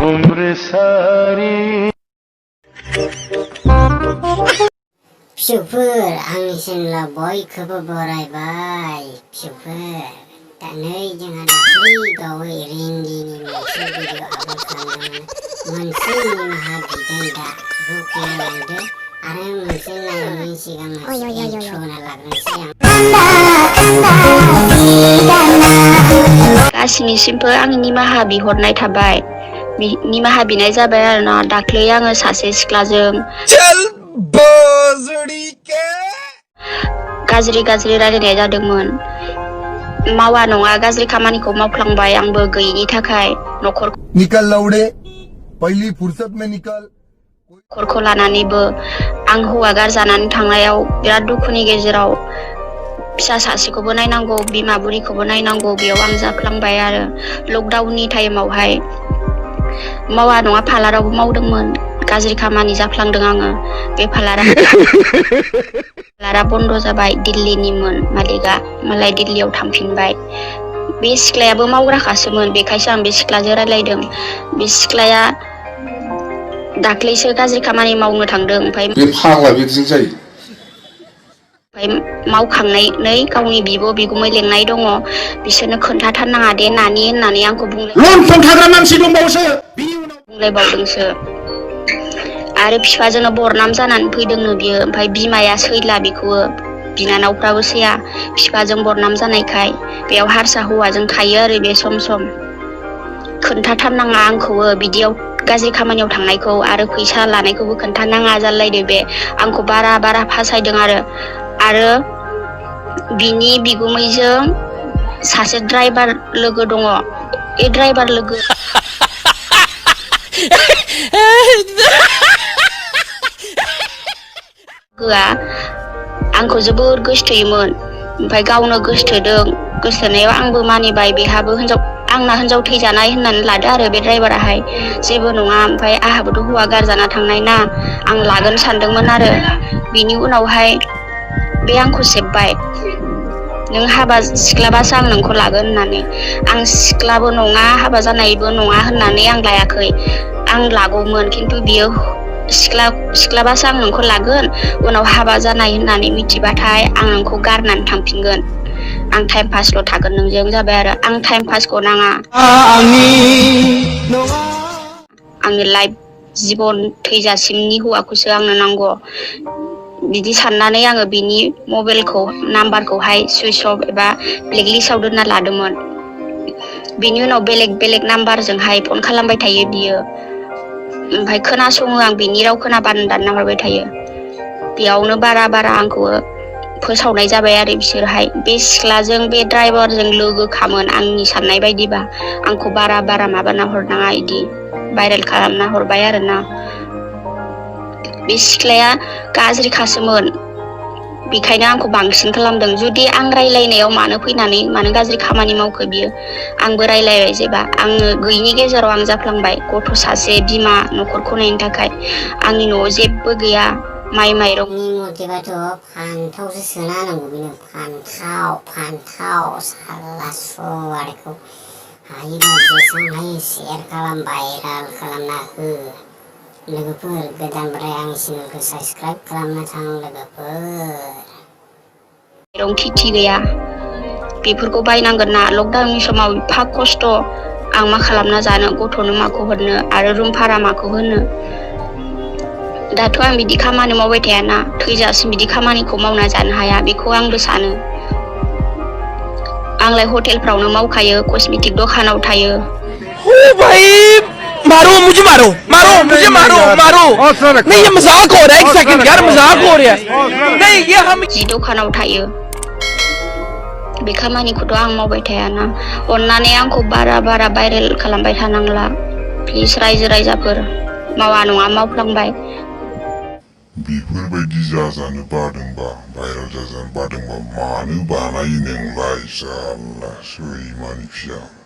उम्र सारी फिसौफोर आंनि चेनेलाव बयखौबो बरायबाय फिसौफोर दा नै जोंहा दाख्लै बावै रिंगिनि मोनसे भिडिअ आपल'ड खालामदोंमोन मोनसे निमाहा बिदों दा बेखौ खोनालांदो आरो मोनसे नायनायनि सिगां मोनसे इन्ट्र' होना लाग्रोनोसै आं गासिनिसिमबो आंनि निमाहा बिहरनाय थाबाय निमाहा बिनाय जाबाय आरोना दाख्लै आङो सासे सिख्लाजों गाज्रि रायलायनाय जादोंमोन मावा नङा गाज्रि खामानिखौ मावफ्लांबाय आंबो गैयिनि थाखाय निकल लौड़े पहली फुर्सत में निकल नखरखौ लानानैबो आं हौवा गारजानानै थांनायाव बिराद दुखुनि गेजेराव फिसा सासेखौबो नायनांगौ बिमा बुरिखौबो नायनांगौ बेयाव आं जाफ्लांबाय आरो लकडाउननि टाइमावहाय मावा नङा पार्लारावबो मावदोंमोन गाज्रि खामानि जाफ्लांदों आङो बे पार्लारा बन्द जाबाय दिल्लीनिमोन मालिकआ मालाय दिल्लीयाव थांफिनबाय बे सिख्लायाबो मावग्राखासोमोन बेखायसो आं बे सिख्लाजों रायलायदों बे सिख्लाया दाख्लैसो गाज्रि खामानि मावनो थांदों ओमफ्राय बे फाग्ला बेजों जायो ओमफ्राय मावखांनानै गावनि बिब' बिगुमै लेंनाय दङ बिसोरनो खोन्थाथारनाङा दे नानि होननानै आंखौ बुंलायबावदोंसो आरो बिफाजोंनो बरनाम जानानै फैदोंनो बियो ओमफ्राय बिमाया सैला बेखौबो बिनानावफ्राबो सैया बिफाजों बरनाम जानायखाय बेयाव हारसा हौवाजों थायो आरो बे सम खोन्थाथारनाङा आंखौबो बिदियाव गाज्रि खामानियाव थांनायखौ आरो फैसा लानायखौबो खोन्थानाङा जालायदो बे आंखौ बारा फासायदों आरो बिनि बिगुमैजों सासे ड्राइभार लोगो दङ बे ड्राइभार लोगोआ आंखौ जोबोर गोसोथोयोमोन ओमफ्राय गावनो गोसोथोनायाव आंबो मानिबाय बेहाबो आंना हिनजाव थैजानाय होननानै लादो आरो बे ड्राइभाराहाय जेबो नङा ओमफ्राय आंहाबोथ' हौवा गारजाना थांनाय ना आं लागोन सानदोंमोन आरो बिनि उनावहाय बे आंखौ सेबबाय नों हाबा सिख्लाबासो आं नोंखौ लागोन होननानै आं सिख्लाबो नङा हाबा जानायबो नङा होननानै आं लायाखै आं लागौमोन खिन्थु बियो सिख्लाबासो आं नोंखौ लागोन उनाव हाबा जानाय होननानै मिथिबाथाय आं नोंखौ गारनानै थांफिनगोन आं टाइम पासल' थागोन नोंजों जाबाय आरो आं टाइम पासखौ नाङा आंनो लाइफ जिबन थैजासिमनि हौवाखौसो आंनो नांगौ बिदि साननानै आङो बिनि मबाइलखौ नाम्बारखौहाय सुइच अफ एबा ब्लेकलिस्टआव दोनना लादोंमोन बिनि उनाव बेलेग नाम्बारजोंहाय फन खालामबाय थायो बियो ओमफ्राय खोनासङो आं बिनि राव खोनाबानो दानना हरबाय थायो बेयावनो बारा आंखौ फोसावनाय जाबाय आरो बिसोरहाय बे सिख्लाजों बे ड्राइभारजों लोगोखामोन आंनि साननाय बायदिबा आंखौ बारा माबाना हरनाङा इदि भाइरेल खालामना हरबाय आरोना बे सिख्लाया गाज्रिखासोमोन बेखायनो आंखौ बांसिन खालामदों जुदि आं रायलायनायाव मानो फैनानै मानो गाज्रि खामानि मावखो बियो आंबो रायलायबाय जेबा आङो गैयिनि गेजेराव आं जाफ्लांबाय गथ' सासे बिमा न'खरखौ नायनो थाखाय आंनि न'आव जेबो गैया माइ माइरंनि मथेबाथ' फान्थावसो सोना होनांगौ बेनो फान्थाव साला सवारिखौ हायोबा जेसां हायो शेयार खालाम भाइराल खालामना हो लोगोफोर गोदाननिफ्राय आंनि चेनेलखौ साबस्क्राइब खालामना थां लोगोफोर माइरं थिथि गैया बेफोरखौ बायनांगोन ना लकडाउननि समाव एफा खस्थ' आं मा खालामना जानो गथ'नो माखौ हरनो आरो रुम भारा माखौ होनो दाथ' आं बिदि खामानि मावबाय थायाना थैजासिम बिदि खामानिखौ मावना जानो हाया बेखौ आंबो सानो आंलाय हटेलफ्रावनो मावखायो कस्मेटिक दखानाव थायो मारो मुझे मारो नहीं ये मजाक हो रहा है एक सेकंड यार मजाक हो रहा है नहीं ये हम जि दखानाव थायो बे खामानिखौथ' आं मावबाय थायाना अन्नानै आंखौ बारा भाइरेल खालामबाय थानांला प्लिज रायजो राजाफोर मावा नङा मावफ्लांबाय बेफोरबायदि जाजानो बादोंबा भाइरेल जाजानो बादोंबा मानो बानायो नोंलाय जारला सैमानि फिसा